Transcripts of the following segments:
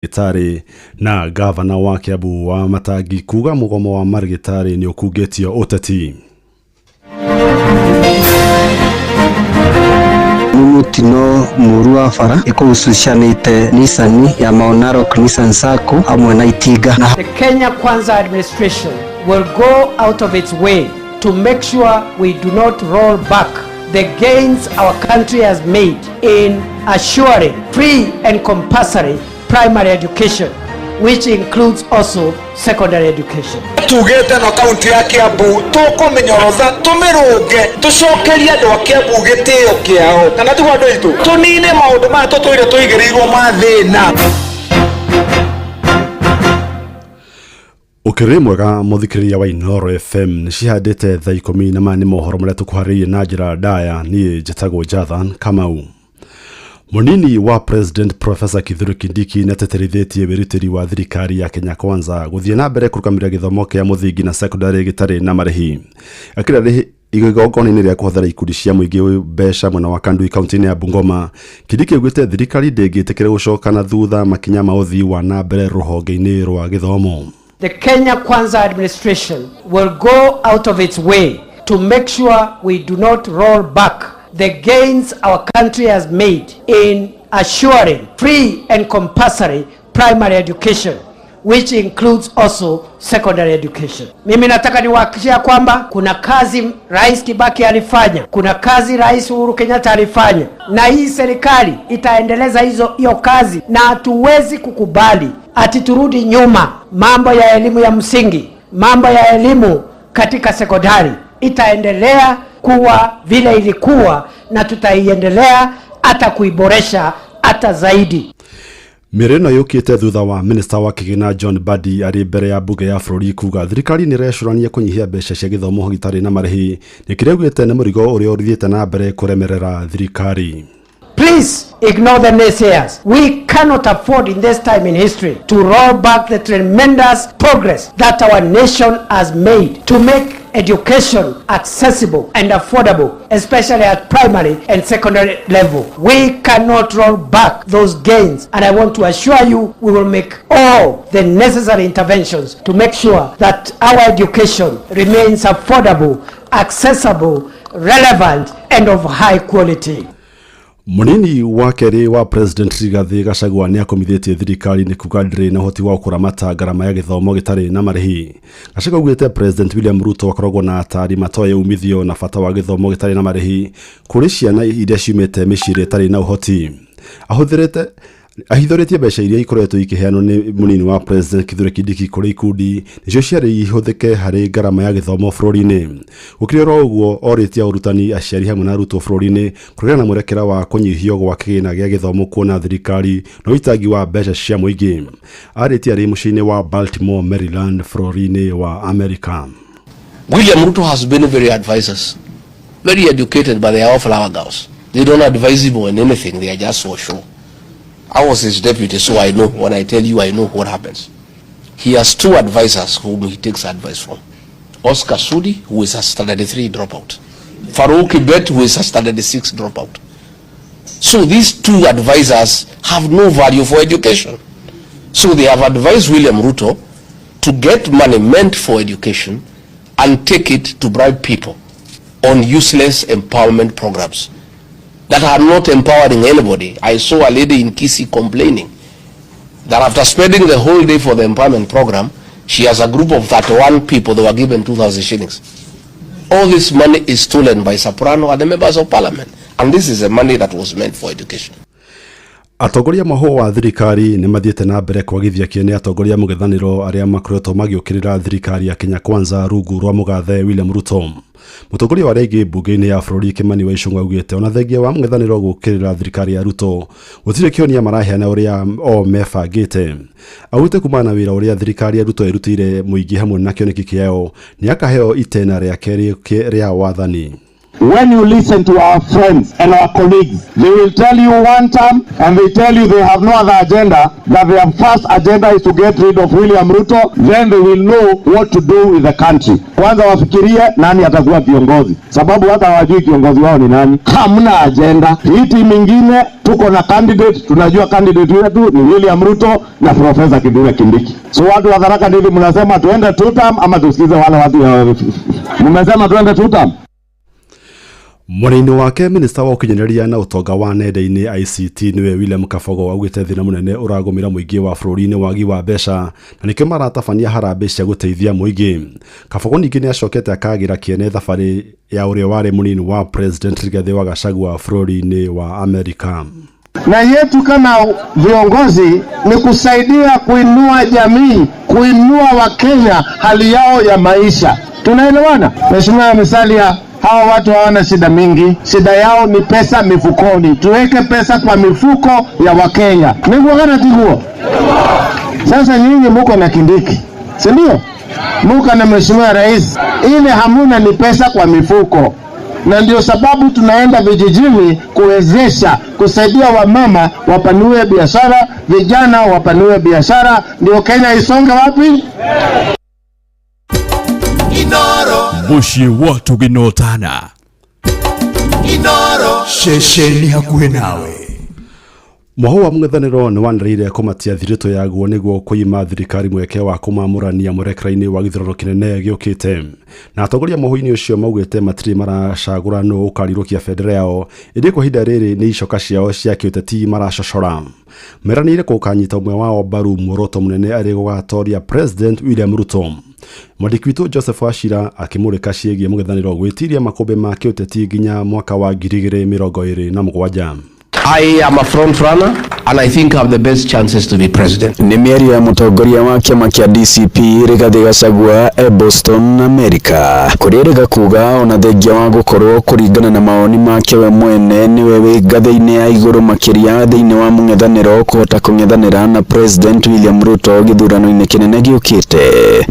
Marĩgĩtarĩ na ngavana wa Kiambu wa Matangi kuga mũgomo wa marĩgĩtarĩ nĩ ũkungĩtio ũteti. Nĩ mũtino mũru wa bara ĩkũgucanĩte Nissan ya Mount Narok Nissan Sacco hamwe na itinga. The Kenya Kwanza administration will go out of its way to make sure we do not roll back the gains our country has made in assuring free and compulsory primary education, which includes also secondary education. Tugĩte no kaunti ya Kiambu tũkũmĩnyorotha, tũmĩrũnge, tũcokerie andũ a Kiambu gĩtĩo kĩao, kana tiguo andũ aitũ? Tũnine maũndũ maya tũtũire tũigĩrĩirwo ma thĩna. Ũkĩrĩ mwega mũthikĩrĩria wa Inooro FM, nĩ cihandĩte thaa 10 na maya nĩ mohoro marĩa tũkũharĩirie na njĩra ndaya. Niĩ njĩtagwo Jathan Kamau. Mũnini wa President Professor Kithure Kindiki nĩ ateterithĩtie wĩrutĩri wa thirikari ya Kenya Kwanza gũthiĩ na mbere kũrũgamĩrĩra gĩthomo kĩa mũthingi na secondary gĩtarĩ na marĩhi. Akĩra igongona-inĩ rĩa kũhothera ikundi cia mũingĩ mbeca mwena wa Kandui kaunti-inĩ ya Bungoma, Kindiki augĩte thirikari ndĩngĩtĩkĩra gũcoka na thutha makinya ma ũthii wa na mbere rũhonge-inĩ rwa gĩthomo. The Kenya Kwanza administration will go out of its way to make sure we do not roll back the gains our country has made in assuring free and compulsory primary education, which includes also secondary education. Mimi nataka niwahakikishie kwamba kuna kazi Rais Kibaki alifanya, kuna kazi Rais Uhuru Kenyatta alifanya, na hii serikali itaendeleza hiyo kazi, na hatuwezi kukubali ati turudi nyuma. Mambo ya elimu ya msingi, mambo ya elimu katika sekondari itaendelea kuwa vile ilikuwa, na tutaiendelea hata kuiboresha hata zaidi. Mĩario ĩno yũkĩte thutha wa minista wa kĩgĩna John Mbadi arĩ mbere ya mbunge ya bũrũri kuga thirikari nĩ ĩrecũrania kũnyihia mbeca cia gĩthomo gĩtarĩ na marĩhi, nĩ kĩrĩa augĩte nĩ mũrigo ũrĩa ũthiĩte na mbere kũremerera thirikari. Please ignore the naysayers. We cannot afford in this time in history to roll back the tremendous progress that our nation has made to make education accessible and affordable, especially at primary and secondary level. We cannot roll back those gains, and I want to assure you we will make all the necessary interventions to make sure that our education remains affordable, accessible, relevant, and of high quality. Mũnini wa kerĩ wa President Rigathĩ Gachagua nĩ akomithĩtie thirikari nĩ kuga ndĩrĩ na ũhoti wa kũramata ngarama ya gĩthomo gĩtarĩ na marĩhi. Gachagua augĩte President William Ruto akoragwo na atari matoĩ umithio na bata wa gĩthomo gĩtarĩ na marĩhi kũrĩ ciana iria ciumĩte mĩciĩ ĩrĩa ĩtarĩ na ũhoti. Ahithũrĩtie mbeca iria ikoretwo ikĩheanwo nĩ mũnini wa President Kithure Kindiki kũrĩ ikundi nĩcio ciarĩ ihũthĩke harĩ ngarama ya gĩthomo bũrũri-inĩ. Gũkĩrĩ oro ũguo, orĩtie arutani, aciari hamwe na arutwo bũrũri-inĩ kũregana na mwerekera wa kũnyihio gwa kĩgĩna gĩa gĩthomo kuona thirikari na ũitangi wa mbeca cia mũingĩ. Arĩtie arĩ mũciĩ-inĩ wa Baltimore, Maryland bũrũri-inĩ wa Amerika. William Ruto has been very advisors, very educated, but they are all flower girls. They don't advise him on anything, they are just for show. I was his deputy, so I know. When I tell you, I know what happens. He has two advisors whom he takes advice from. Oscar Sudi, who is a standard 3 dropout. Farouk Kibet, who is a standard 6 dropout. So these two advisors have no value for education. So they have advised William Ruto to get money meant for education and take it to bribe people on useless empowerment programs that are not empowering anybody. I saw a lady in Kisii complaining that after spending the whole day for the empowerment program, she has a group of 31 people that were given 2,000 shillings. All this money is stolen by Soprano and the members of parliament. And this is the money that was meant for education. Atongoria mahũa wa thirikari nĩ mathiĩte na mbere kwagithia kĩene atongoria mũng'ethanĩro arĩa makoretwo magĩũkĩrĩra thirikari ya Kenya Kwanza rungu rwa mũgathe William Ruto. Mũtongoria wa arĩa aingĩ mbunge-inĩ ya bũrũri Kimani Ichung'wah augĩte ona thengia wa mũng'ethanĩro gũũkĩrĩra thirikari ya Ruto gũtirĩ kĩhonia maraheana ũrĩa o mebangĩte. Augĩte kumana na wĩra ũrĩa thirikari ya Ruto ĩrutĩire mũingĩ hamwe na kĩoneki kĩayo nĩ akaheo itena rĩa kerĩ rĩa wathani. When you listen to our friends and our colleagues, they will tell you one term and they tell you they have no other agenda, that their first agenda is to get rid of William Ruto, then they will know what to do with the country. Kwanza wafikirie nani atakuwa kiongozi, sababu hata hawajui kiongozi wao ni nani. Hamna agenda. Hii timu ingine tuko na candidate, tunajua candidate wetu ni William Ruto na Profesa Kithure Kindiki. So watu wa Tharaka Nithi mnasema tuende two term ama tusikize wale watu ya mmesema tuende two term? Mwena-inĩ wake, minista wa ũkinyanĩria na ũtonga wa nenda-inĩ ICT, nĩwe William Kabogo, augĩte thĩna mũnene ũragũmĩra mũingĩ wa bũrũri nĩ wagi wa mbeca na nĩkĩo maratabania harambĩ cia gũteithia mũingĩ. Kabogo ningĩ nĩ acokete akagĩra kĩene thabarĩ ya ũrĩa warĩ mũnini wa President Rigathĩ wa Gachagua bũrũri-inĩ wa Amerika. Na yetu kama viongozi ni kusaidia kuinua jamii, kuinua Wakenya hali yao ya maisha. Tunaelewana? Mheshimiwa Musalia, hawa watu hawana shida mingi, shida yao ni pesa mifukoni. Tuweke pesa kwa mifuko ya Wakenya. Niguo kana tiguo? Sasa nyinyi muko na Kindiki, si ndio? Muko na Mheshimiwa Rais, ile hamuna ni pesa kwa mifuko, na ndio sababu tunaenda vijijini kuwezesha, kusaidia wamama wapanue biashara, vijana wapanue biashara, ndio Kenya isonge wapi? Mũciĩ wa tũgĩnotana ceceni hakuhĩ nawe. Mwaho wa mũng'ethanĩro nĩ wanĩrĩire kũmatia thiritũ yaguo nĩguo kũima thirikari mweke wa kũmamũrania mũrekera-inĩ wa gĩthurano kĩnene gĩũkĩte. Na atongoria mũhũ-inĩ ũcio maugĩte matirĩ maracagũra nũ ũkarirũkia bendera yao, ĩndĩ kwa ihinda rĩrĩ nĩ icoka ciao cia kĩũteti maracocora. Meranĩire gũkanyita ũmwe wao mbaru, muoroto mũnene arĩ gũgatoria President William Ruto. Mwandĩki witũ Joseph Wachira akĩmũrĩka ciĩgiĩ mũng'ethanĩro gwĩtiria makũmbĩ ma kĩũteti nginya mwaka wa 2027. I am a front runner and I think I have the best chances to be president. Nĩ mĩario ya mũtongoria wa kĩama kĩa DCP Rigathĩ Gachagua e Boston, America, kũrĩa erĩga kuga ona thengia wa gũkorwo kũringana na mawoni make we mwene nĩwe wĩ ngathĩ-inĩ ya igũrũ makĩria thĩinĩ wa mũng'ethanĩro kũhota kũng'ethanĩra na President William Ruto gĩthurano-inĩ kĩnene gĩũkĩte,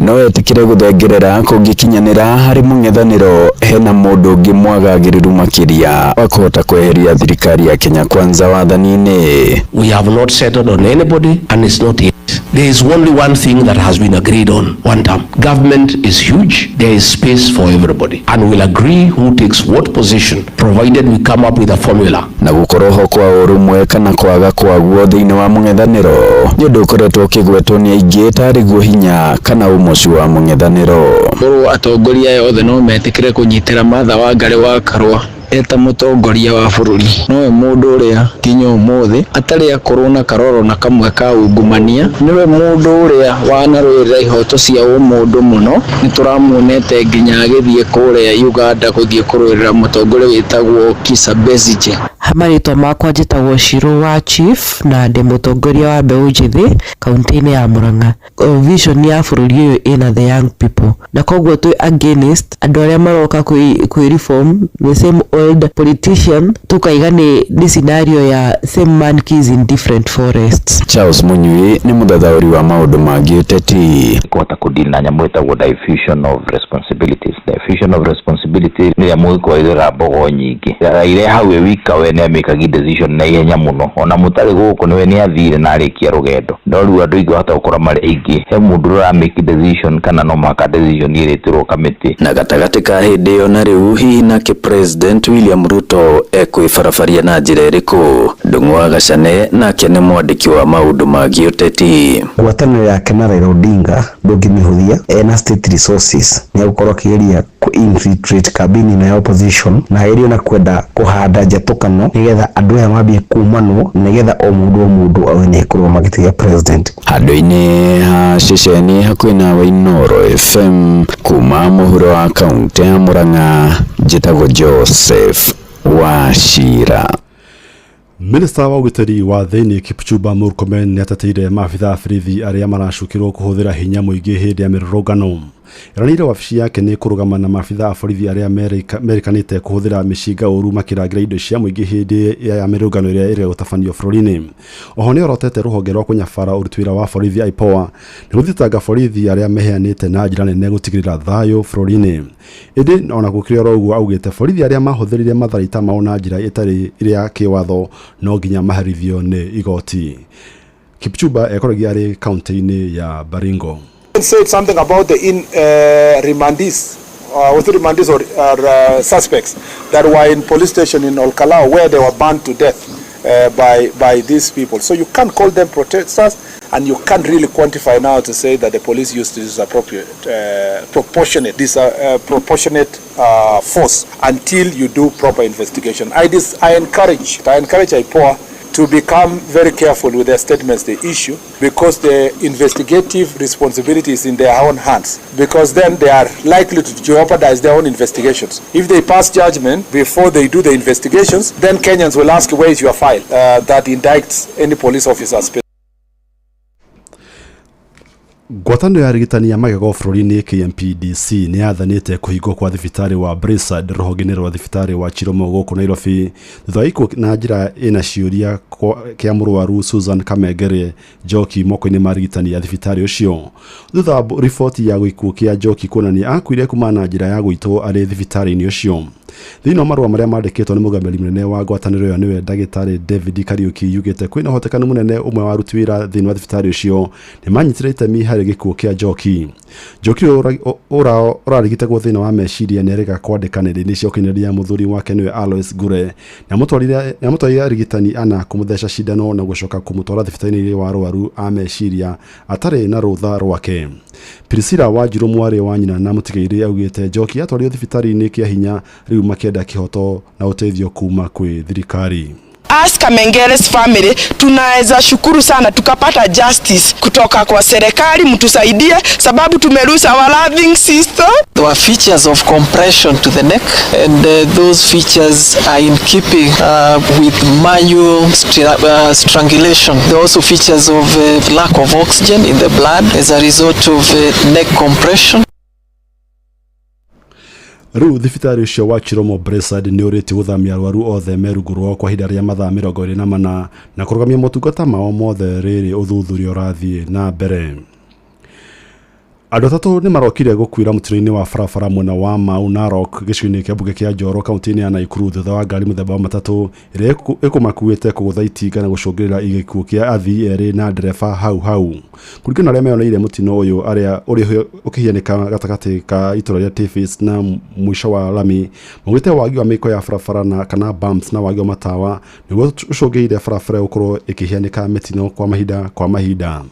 no etĩkĩre gũthengerera kũngĩkinyanĩra harĩ mũng'ethanĩro hena mũndũ ũngĩ mwagagĩrĩru makĩria wa kũhota kweheria thirikari ya Kenya Kwanza wathani-inĩ. We have not settled on anybody and it's not yet. There is only one thing that has been agreed on, one term. Government is huge, there is space for everybody. And we'll agree who takes what position, provided we come up with a formula. Na gũkorwo ho kwa ũrũmwe kana kwaga kwaguo thĩinĩ wa mũng'ethanĩro nĩ ũndũ ũkoretwo ũkĩgwetwo nĩ aingĩ tarĩ guo hinya kana ũmocu wa mũng'ethanĩro. Korwo atongoria aya othe no metĩkĩre kũnyitĩra Martha Wangari wa Karua eta mũtongoria wa bũrũri, nowe mũndũ ũrĩa nginya ũmũthĩ atarĩ akorwo na karoro na kamwe ka ungumania, nĩwe mũndũ ũrĩa wanarũĩrĩra ihoto cia ũmũndũ mũno. Nĩ tũramuonete nginya agĩthiĩ kũrĩa Uganda gũthiĩ kũrũĩrĩra mũtongoria wĩtagwo Kizza Besigye. Marĩtwa makwa njĩtagwo Shiro wa Chief na ndĩ mũtongoria wa mbeũ njĩthĩ kaunti-inĩ ya Murang'a. Vision ya bũrũri ũyũ ĩna the young people, na koguo twĩ against andũ arĩa maroka kwĩ reform the same old politician, tukaiga nĩ scenario ya same monkeys in different forests. Charles Munyui nĩ mũthathaũri wa maũndũ ma gĩũteti. Kũhota kũdeal na nyamũ ĩtagwo diffusion of responsibilities. Diffusion of responsibility nĩ ĩrĩa mũgĩkorwo ĩrera mbogo nyingĩ Raila hau e wika, we nĩ amĩkagi decision na ihenya mũno, ona mũtarĩ gũkũ nĩwe nĩ athire na arĩkia rũgendo. No rĩu andũ aingĩ wahota gũkora marĩ aingĩ, he mũndũ ũrĩa ũramake decision kana no mũhaka decision ĩrĩtĩrwo kamĩtĩ. Na gatagatĩ ka hĩndĩ ĩyo na rĩu, hihi nake President William Ruto ekwĩbarabaria na njĩra ĩrĩkũ? Ndung'u wa Gacane nake nĩ mwandĩki wa maũndũ ma gĩũteti. Ngwatanĩro yake na Raila Odinga ndũngĩmĩhũthia. Ena state resources, nĩ egũkorwo akĩgeria kũ infiltrate kambĩini ĩno ya opposition na agerie na kwenda kũhanda njatũkano nĩgetha andũ aya mambie kumanwo, nĩgetha o mũndũ o mũndũ awe nĩ ekũrũgama gĩtĩ gĩa president. Handũ-inĩ ha ceceni hakuhĩ nawe Inooro FM, kuma mũhuro wa kaunti ya Murang'a, njĩtagwo Joseph Wachira. Minista wa ũgitĩri wa thĩinĩ Kipchumba Murkomen nĩ ateteire maabitha a borithi arĩa maracukĩrwo kũhũthĩra hinya mũingĩ hĩndĩ ya mĩrũrũngano. Eranĩire wabici yake nĩ kũrũgama na maabitha a borithi arĩa merĩkanĩte kũhũthĩra mĩcinga ũru makĩrangĩra indo cia mũingĩ hĩndĩ ya mĩrũngano ĩrĩa ĩrĩ gũtabanio bũrũri-inĩ. Oho nĩ orotete rũhonge rwa kũnyabara ũruti wĩra wa borithi IPOA nĩ gũthitanga borithi arĩa meheanĩte na njĩra nene gũtigĩrĩra thayũ bũrũri-inĩ. Ĩndĩ ona gũkĩrĩ oro ũguo augĩte borithi arĩa mahũthĩrire matharaita mao na njĩra ĩtarĩ ĩrĩa kĩwatho no nginya maherithio nĩ igoti. Kipchumba ekoragia arĩ kaunti-inĩ ya Baringo. Said something about the remandees, was it remandees or suspects that were in police station in Olkalou where they were burned to death by these people. So you can't call them protesters, and you can't really quantify now to say that the police used this appropriate, proportionate, this proportionate force until you do proper investigation. I encourage IPOA to become very careful with their statements they issue, because the investigative responsibility is in their own hands, because then they are likely to jeopardize their own investigations. If they pass judgment before they do the investigations, then Kenyans will ask, where is your file that indicts any police officer? Ngwatanĩro ya arigitani ya magego bũrũri-inĩ KMPDC nĩ yathanĩte kũhingwo kwa thibitarĩ wa Braeside rũhonge-inĩ rwa thibitarĩ wa Chiromo gũkũ Nairobi thutha wa gĩkuũ na njĩra ĩna ciũria kĩa mũrwaru Susan Kamengere Njoki moko-inĩ ma arigitani a thibitarĩ ũcio. Thutha wa riboti ya gĩkuũ kĩa Njoki kuonania akuire kumana na njĩra ya gũitwo arĩ thibitarĩ-inĩ ũcio. Thĩinĩ wa marũa marĩa mandĩkĩtwo nĩ mũgamĩrĩri mũnene wa ngwatanĩro ĩyo nĩwe ndagĩtarĩ David Kariuki yugĩte kwĩna ũhotekanu mũnene ũmwe wa aruti wĩra thĩinĩ wa thibitarĩ ũcio nĩ manyitire itemi harĩ gĩkuũ kĩa Njoki. Njoki ũrarigitagwo thĩna wa meciria nĩ erĩga kwandĩka nenda-inĩ cia ũkinyanĩria mũthuri wake nĩwe Alois Ngure nĩamũtwarire arigitani ana kũmũtheca cindano na gũcoka kũmũtwara thibitarĩ-inĩ wa arwaru a meciria atarĩ na rũtha rwake. Priscilla Wanjiru mwarĩ wa nyina na mũtigairĩ augĩte Njoki atwarirwo thibitarĩ-inĩ kĩa hinya rĩu makĩenda kĩhoto na ũteithio kuma kwĩ thirikari. As Kamengere's family tunaweza shukuru sana tukapata justice kutoka kwa serikali, mtusaidie sababu tumelusa our loving sister. There were features of compression to the neck, and those features are in keeping with manual strangulation. There are also features of lack of oxygen in the blood as a result of neck compression. Rĩu thibitarĩ ũcio wa Chiromo Braeside nĩ ũrĩtie gũthamia arwaru othe me rungu rwao kwa ihinda rĩa mathaa 24 na kũrũgamia motungata mao mothe rĩrĩ ũthuthuria ũrathiĩ na mbere. Andũ atatũ nĩ marokire gũkuĩra mũtino-inĩ wa barabara mwena wa Mau Narok gĩcigo-inĩ kĩa mbunge kĩa Njoro kaunti-inĩ ya Nakuru thutha wa ngari mũthemba wa matatũ ĩrĩa ĩkũmakuĩte kũgũtha itinga na gũcũngĩrĩra gĩkuũ kĩa athii erĩ na ndereba hau hau. Kũringana na arĩa meyoneire mũtino ũyũ arĩa ũrĩ ũkĩhianĩka gatagatĩ ka itũra rĩa Tifis na mũico wa lami maugĩte wagi wa mĩiko ya barabara na kana bumps na wagi wa matawa nĩguo ũcũngĩrĩire barabara gũkorwo ĩkĩhianĩka mĩtino kwa mahinda kwa mahinda.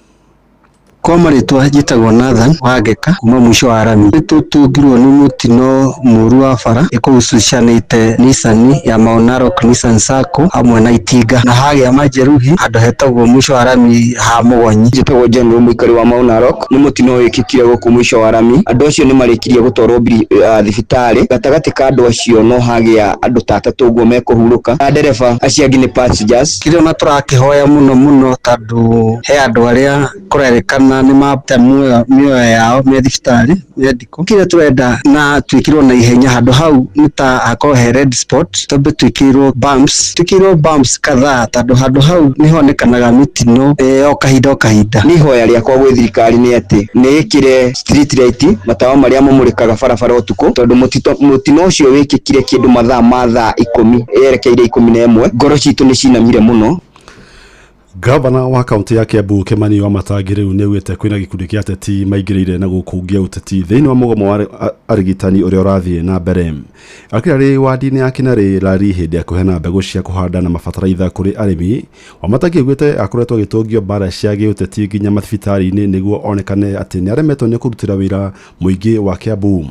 Kwa marĩtwa njĩtagwo Nathan Wangeka kuma mũico wa rami. Nĩtũtungirwo nĩ mũtino mũru wa bara ĩkũgucanĩte Nissan ya Mau Narok Nissan Sacco hamwe na itinga na hagĩa majeruhi handũ hetagwo mũico wa rami ha Mũgonyi. Njĩtagwo General mũikari wa Mau Narok. Nĩ mũtino wĩkĩkire gũkũ mũico wa rami. Andũ acio nĩ marĩkirie gũtwarwo thibitarĩ. Gatagatĩ ka andũ acio no hagĩa andũ ta atatũ ũguo mekũhurũka na ndereba acio angĩ nĩ passengers. Kĩrĩa ona tũrakĩhoya mũno mũno tondũ he andũ arĩa kũrerĩkana nĩ mate mĩoyo yao me thibitarĩ medical. Kĩrĩa tũrenda na twĩkĩrwo na ihenya handũ hau nĩ ta hakorwo he red spot, twambe twĩkĩrwo bumps kadhaa tondũ handũ hau nĩ honekanaga mĩtino o kahinda o kahinda. Nĩ ihoya rĩakwa gwĩ thirikari nĩ atĩ nĩ ĩkĩre street light matawa marĩa mamũrĩkaga barabara ũtukũ tondũ mũtino ũcio wĩkĩkire kĩndũ mathaa ma thaa 10 yerekeire 11. Ngoro citũ nĩ cinamire mũno. Gavana wa kaunti ya Kiambu Kimani Wamatangi rĩu nĩ augĩte kwĩna gĩkundi kĩa ateti maingĩrĩire na gũkũngia ũteti thĩinĩ wa mũgomo wa arigitani ũrĩa ũrathiĩ na mbere. Akĩra rĩ wadi-inĩ ya Kinarĩ Lari hĩndĩ ya kũheana mbegũ cia kũhanda na mabataraitha kũrĩ arĩmi. Wamatangi augĩte akoretwo agĩtũngio mbara cia gĩũteti nginya mathibitarĩ-inĩ nĩguo onekane atĩ nĩaremetwo nĩ kũrutĩra wĩra mũingĩ wa Kiambu.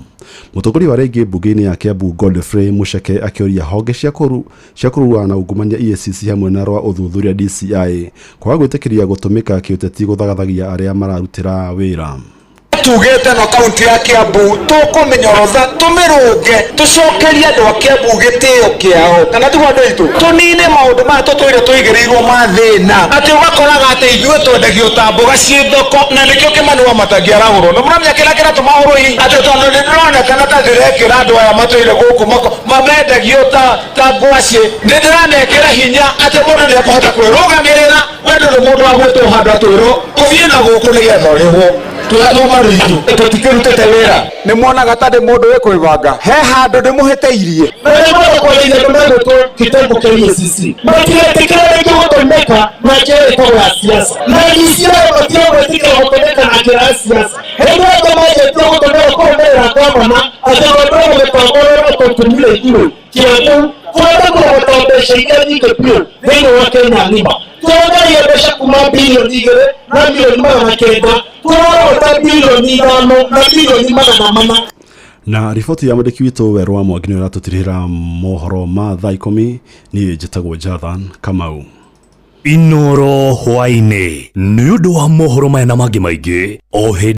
Mũtongoria wa rĩngĩ mbunge-inĩ ya Kiambu Godfrey Mucheke akĩũria honge cia kũrũa na ungumania EACC hamwe na rwa ũthuthuria DCI kwaga gwĩtĩkĩria gũtũmĩka kĩũteti gũthagathagia arĩa mararutĩra wĩra. Tugĩte no kaunti ya Kiambu tũkũmĩnyorotha, tũmĩrũnge, tũcokerie andũ a Kiambu gĩtĩo kĩao, kana tiguo andũ aitũ? Tũnine maũndũ maya tũtũire tũigĩrĩirwo ma thĩna, atĩ ũgakoraga atĩ ithuĩ twendagio ta mboga ciĩ thoko, na nĩkĩo Kĩmani wa Matangi arahũrwo. Na mũramenya kĩrĩa kĩratũma ahũrwo hihi, atĩ tondũ nĩ ndĩronekana ta ndĩrekĩra andũ aya matũire gũkũ mako mamendagio ta ngwacĩ. Nĩ ndĩramekĩra hinya atĩ mũndũ nĩ ekũhota kwĩrũgamĩrĩra. We ndũrĩ mũndũ wa gwĩtwo handũ atwĩrwo ũthiĩ na gũkũ nĩgetha ũrĩhwo. Tũratoma rĩitũ tũtikĩrutĩte wĩra. Nĩ mwonaga ta ndĩ mũndũ wĩ kwĩbanga, he handũ ndĩmũhĩtĩirie. Kitengo kĩa EACC matiretĩkĩra rĩngĩ gũtũmĩka na njĩra ĩtagwo ya siasa, na DCI matige gwĩtĩkĩra gũtũmĩka na njĩra ya siasa. Hĩndĩ ĩrĩa manjĩtie gũtũmĩra kũrũmĩrĩra gavana atĩ rwendo rũgĩtongorio rũtũtũmire ithuĩ Kiambu kwenda kũrogota mbeca iria nyingĩ biũ thĩinĩ wa Kenya ng'ima. Tũrongereire mbeca kuma 2,900,000,000 tũrarogota 5,400,000,000. Na riboti ya mwandĩki witũ Werũ wa Mwangi nĩyo ĩratũtirihĩra mohoro ma thaa 10. Niĩ njĩtagwo Jathan Kamau. Inoro hwaĩ-inĩ nĩ ũndũ wa mohoro maya na mangĩ maingĩ o hĩndĩ.